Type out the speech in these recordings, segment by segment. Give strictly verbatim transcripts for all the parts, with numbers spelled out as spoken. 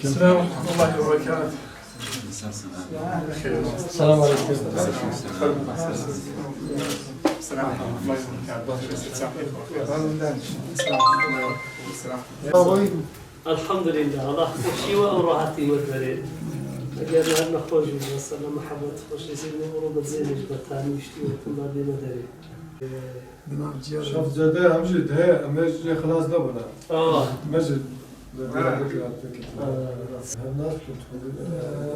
السلام ورحمة الله وبركاته. السلام عليكم. السلام ورحمة الله وبركاته. Elhamdülillah, Allah xweşî we û rahatî we derê. Eger her nexweş bû, mesela mihebbet, xweşî zî ne û rûmet zênê ji betanî ştî we tunda dêne derê. Şef Cede, em jî dihê, em ê jê xilas nebûne. Aa. Me jî li Diyarbekir hat vekirtin. Aa. Her nas kurt.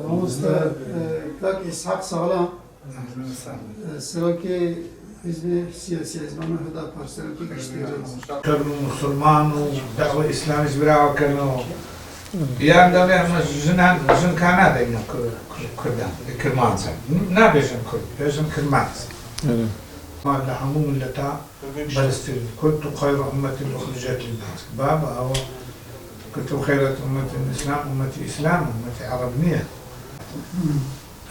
Mamoste, e, Kak Îshak Sağlam, e, Serokê Hizbê Siyasî Ezmanê Hüdapar, Serokê Giştî. Kevin û Musulman û dawê Îslamî ji bira kin û yan demê em jinan, jinka nadeyne Kur-, Kur-, Kurdan, Kirmancan. Nabêjin Kurd, bêjin Kirmanc. Evet. Ma li hemû milleta Belestir. Kuntu xeyra ummetin uxricet linnâs. Baba, ew kuntu xeyra ummetin Îslam, ummetî Îslam, ummetî Ereb niye.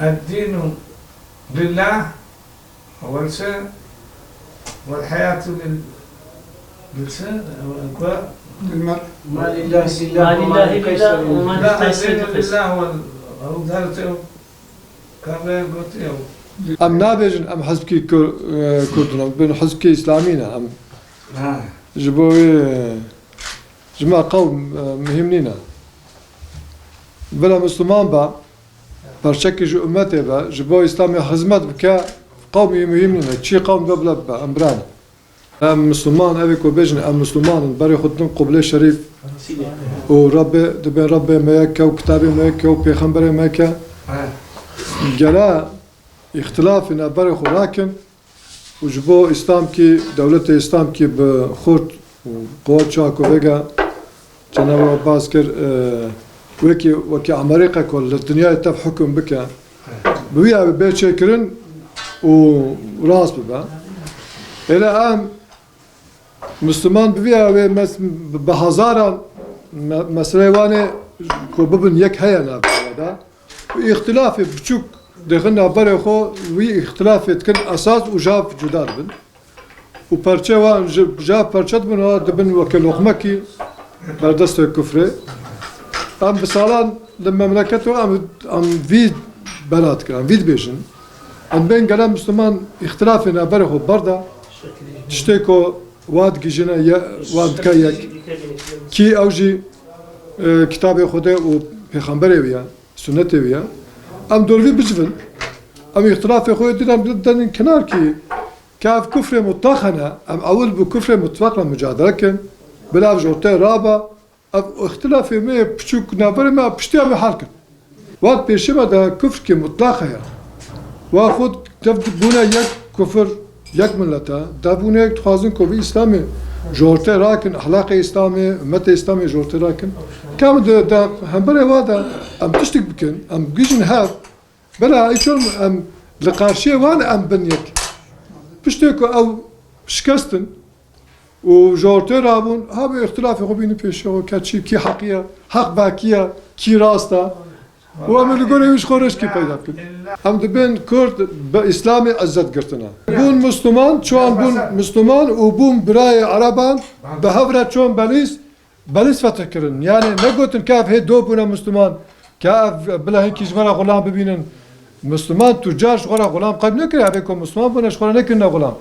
Eddînu lillah, welse, wel heyatu lil-, lilse, ku? Lilmer. Ma lillahi lillah, ma lil qeyser lillah. La, eddînu lillah, wel, ew derte, Kavga gotiye. Em nabêjin em hizbkî Kur-, e, Kurd in, em bin hizbkî Îslamî ne. Em Ha. ji bo wê, e, ji me qewm, e, muhîm nîne. Bila Misliman be, parçekî ji ummetê be, ji bo Îslamê xizmet bike, qewmî muhîm nîne. Çi qewm be bila bibe, em birane. Em Misliman, ev ê ku bêjin, em Misliman in, berê xwe didin Qiblê Şerîf û Rebbê, dibên Rebbê me yek e û kitabê me yek e û pêxemberê me yek e. He. Gele îxtilafê ne berê xwe rakin û ji bo Îslamkî, dewletê Îslamkî bi xurt û quwet çawa ku vêga, Cenab-ı Abbas kir, e, wekî, wekî Amerîka ku li dinyayê tev hukm bike, bi wî awê bê çêkirin û rast bibe. Êle em Misliman bi vî awê mes-, bi hezaran me-, meseleyê wan ê ku bibin yek heye nav de. Û îxtilafê biçûk dixin navberê xwe, wî îxtilafê dikin esas û jav cuda dibin. Û perçe wan ji, ji perçe dibin, wa dibin weke loqmekî berdestê kufrê. Em bi salan li memleketê em, em vî bela dikin, em vî dibêjin. Em bên gele Misliman îxtilafê navberê xwe berda. Tiştê ku wa digihîjine ye, wa dike yek. Kî ew jî, e, kitabê Xwedê û pêxemberê wî ye, sunnetê wî ye. Em dorvî bicivin. Em îxtilafê xwe dîn em denin kenar kî Ka ev kufrê mutlaq hene, em ewil bi kufrê mutlaq re mucadele kin, bila ev ji ortê rabe, ev îxtilafê me yê piçûk navberê me piştî em ê hal kin. Wet pêşî me de kufrkî mutlaq heye. Wa xwe dev bûne yek kufir, yek millet e. Dev bûne yek dixwazin ku vî Îslamê ji ortê rakin, ehlaqê Îslamê, ummetê Îslamê ji ortê rakin. Ka em di, di hemberê wa de em tiştik bikin, em bigihîjin hev, Bela, îçor em li qarşiyê wan em bin yek. Piştê ku ew şikestin û ji ortê rabûn, ha bi îxtilafê xwe bînin pêşiya xwe, ke çi, kî heqî ye, heq be kî ye, kî rast e. Û em ê li gorê wî ji xwe rêşkî peyda bikin. Em dibên Kurd bi Îslamê izzet girtine. Bûn Misliman, çiwan bûn Misliman û bûn birayê Ereban, bi hev re çon Belîs, Belîs fetih kirin. Yanî negotin ke ev hê do bûne Misliman, ke ev bila hinkî ji xwe re xulam bibînin. Misliman tu car ji xwe re xulam qeyd nekiriye, evê ku Misliman bûne ji xwe re nekirine xulam.